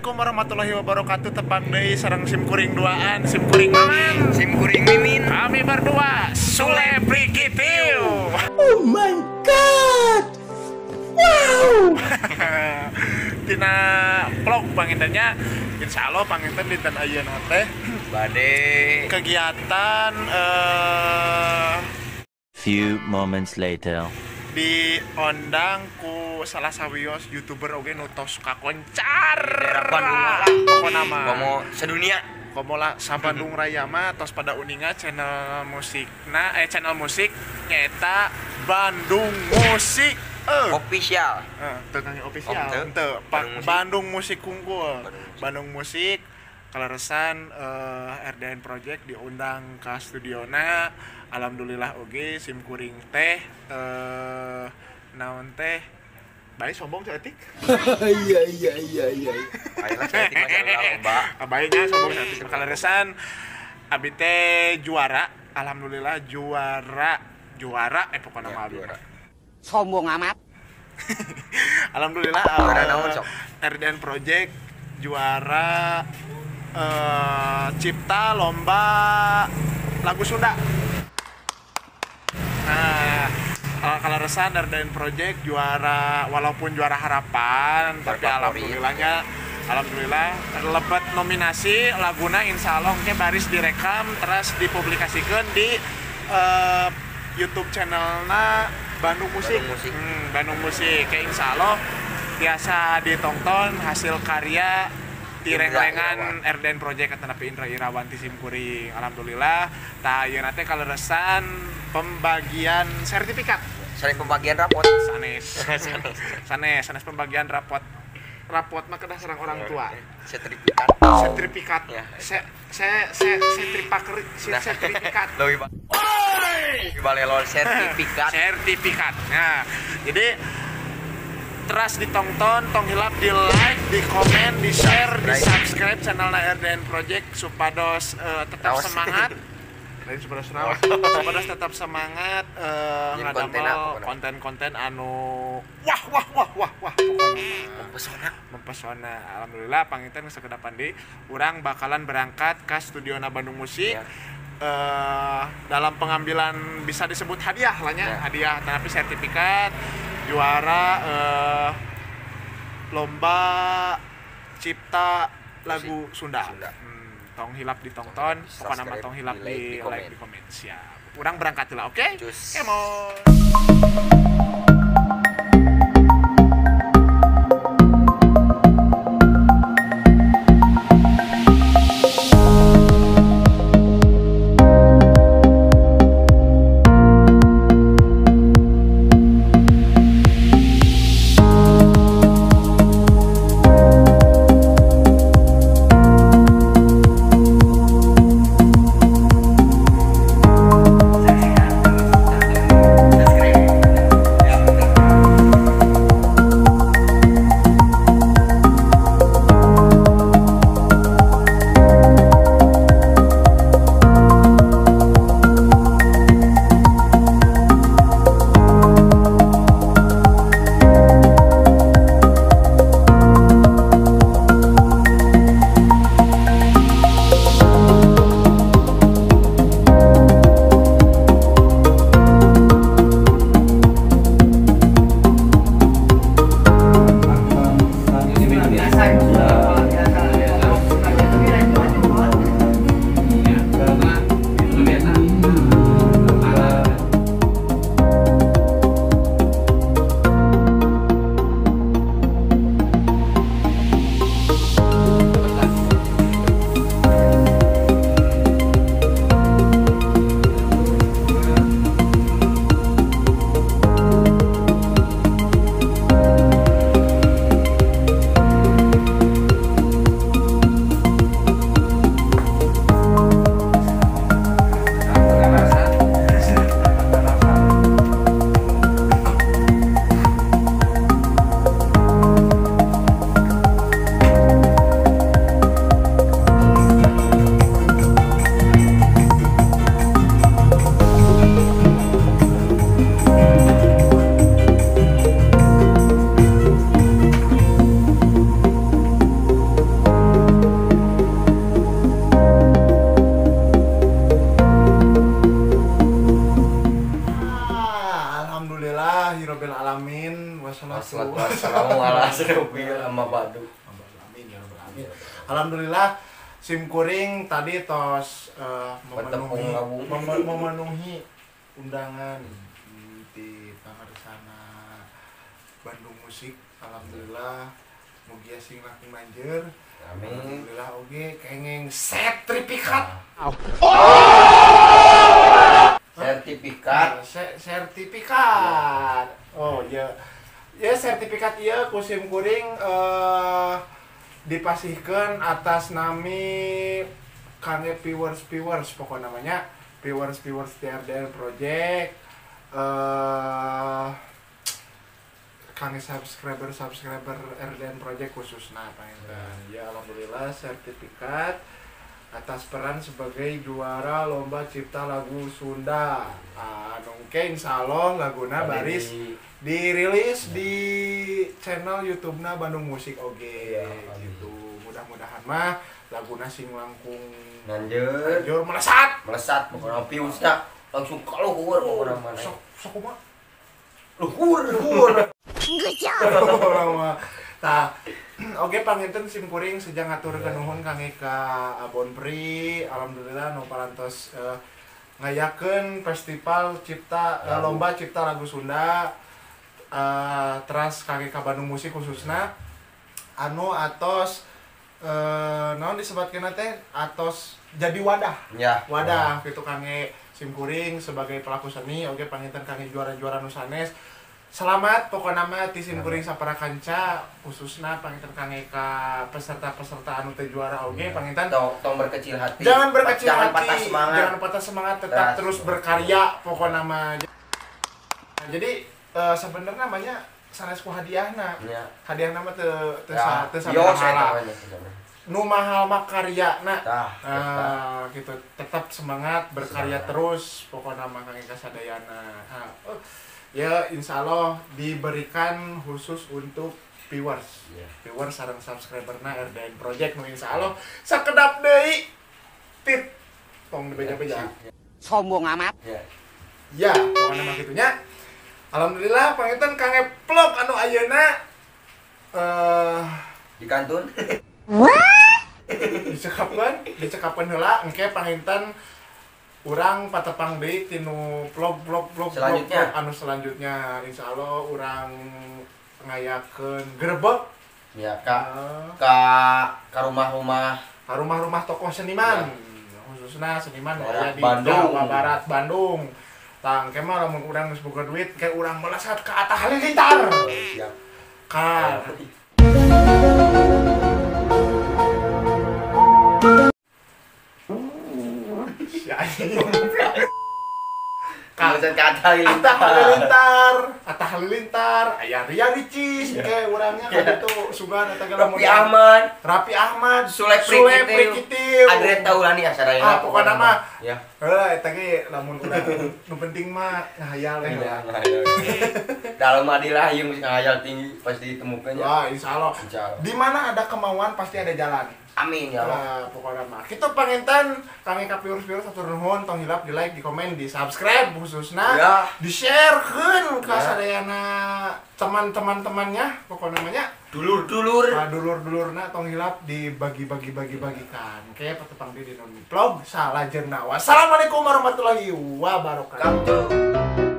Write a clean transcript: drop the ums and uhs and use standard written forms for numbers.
Assalamualaikum warahmatullahi wabarakatuh. Tepang deui sareng sim kuring duaan, sim kuring Maman, sim kuring Mimin. Kami berdua Sule Prikitiu. Oh my god. Wow. Tina vlog pangintennya, insyaallah panginten dinten ayeuna teh bade kegiatan few moments later diondang ku salah sawios youtuber oge nu tos kakoncar daerah Bandung lah pokona mah komo sedunia komo lah sa Bandung Raya mah tos pada uninga channel musikna channel musik nyaeta Bandung Musik official. Teu kang official henteu Bandung Musik kungkul. Bandung Musik kaleresan RDN Project diundang ka studiona. Alhamdulillah oge sim kuring teh naon teh bae sombong saeutik. Iya. Ayeuna saeutik mah lomba. Bae nya sombong saeutik. Kaleresan abi teh juara, alhamdulillah juara pokona mah abi. Sombong amat. Alhamdulillah RDN Project juara cipta lomba lagu Sunda. Nah, kaleresan RDN Project juara walaupun juara harapan, tapi alhamdulillahnya alhamdulillah lebet nominasi laguna insyaallah engke baris direkam terus dipublikasikeun di YouTube channelna Bandung Musik. Bandung Musik. Bandung Musik kayak insyaallah biasa ditonton hasil karya tirenglengan RDN Project atanapi Indra Irawan ti simkuring. Alhamdulillah tah ayeuna teh kaleresan pembagian sertifikat. Sering pembagian rapot. Sanes. Sanes pembagian rapot. Rapot mah kedah sareng orang tua. Sertifikat. Sertifikat. Ya. Sertifikat. Leuwih balelol sertifikat. Sertifikat. Nah, jadi teras ditonton, tong hilap di like, di komen, di share, di subscribe channel RDN Project supados tetap semangat. Lain supados raos. Supados tetap semangat ngadamel konten-konten anu wah pokona mempesona. Alhamdulillah panginten sakedapan deui urang bakalan berangkat ka studiona Bandung Musik. Ya. Dalam pengambilan bisa disebut hadiah lah nya, ya. Hadiah tapi sertifikat juara lomba cipta lagu Sunda. Tong hilap ditonton, pokoknya mah tong hilap di like, di komen. Siap. Urang berangkat lah, oke? Okay? Kemon. Wassalatu wassalamu ala asyrofil amma ba'du. Amin ya rabbal alamin. Alhamdulillah sim kuring tadi tos memenuhi undangan di Pangarsana Bandung Musik. Alhamdulillah mugia sing langkung nanjeur. Amin. Alhamdulillah oge kengeng sertifikat. Sertifikat. Sertifikat. Oh ya. Ya sertifikat ieu ku sim kuring dipasihkeun atas nami kangge viewers pokok namanya viewers TRDN Project, kangge subscriber RDN Project khususna panginten. Ya alhamdulillah sertifikat atas peran sebagai juara lomba cipta lagu Sunda. Anu engke insyaallah laguna baris dirilis di channel YouTube-na Bandung Musik oge gitu. Mudah-mudahan mah laguna sing langkung nanjeur melesat. Melesat pokona views-na langsung kaluhur pokona mah. Sok kumaha? Luhur. Urang mah. Tah, oke panginten sim kuring sejang ngaturkeun nuhun kangge ka Abon Pri. Alhamdulillah nu parantos ngayakeun festival cipta lomba cipta lagu Sunda, teras kangge ka Bandung Musik khususna anu atos naon disebatkeun teh atos jadi wadah. Ya. Wadah kitu kangge sim kuring sebagai pelaku seni oge panginten kangge juara-juara nu sanes. Selamat pokokna mah ti sim kuring sapara kanca khususna panginten kangge ka peserta-peserta anu teu juara oge panginten tong berkecil hati. Jangan berkecil jangan hati, patah semangat. Jangan patah semangat, tetap terus berkarya pokokna mah. Nah, jadi sebenarnya namanya sanes ku hadiahna. Ya. Hadiahna mah teu teu nu mahal mah karyana. Nah, gitu. Tetap semangat berkarya terus pokokna mah kangge kasadayana. Ya insya Allah diberikan khusus untuk viewers, viewers sareng subscriberna RDN Project nu insya Allah sakedap deui tit tong dibeja-beja. Sombong amat. Ya, pokoknya mah kitunya. Alhamdulillah panginten kangge vlog anu ayeuna di kantun. Dicekapkeun heula engke panginten urang patepang deui tinu vlog selanjutnya. Vlog anu selanjutnya insyaallah urang ngayakeun grebek ya ka rumah-rumah tokoh seniman ya. Khususna seniman aya di Bandung. Jawa Barat Bandung. Tah engke mah lamun urang geus boga duit ke urang melesat ke Atta Halilintar. Siap. Ka Atta Halilintar, aya Ria Ricis, kayak orangnya kan itu sugan eta ge lamun Raffi Ahmad, Sule Prikitiu, Andre Taulani asaraya. Ah, pokona mah. Ya. Heuh, eta ge lamun urang nu penting mah ngahayal teh. Dalam adilah ieu geus ngahayal tinggi pasti ditemukeun. Wah, insyaallah. Di mana ada kemauan pasti ada jalan. Amin ya Allah. Pokoknya mah. Kitu panginten kami ka viewers-viewers hatur nuhun, tong hilap di like, di komen, di subscribe khususna, ya. Di share-keun ka sadayana teman-teman-temannya, pokoknya namanya dulur-dulur. Nah, dulur-dulurna tong hilap dibagi-bagi-bagi-bagikan. Oke, patepang di vlog salajengna. Wassalamualaikum warahmatullahi wabarakatuh.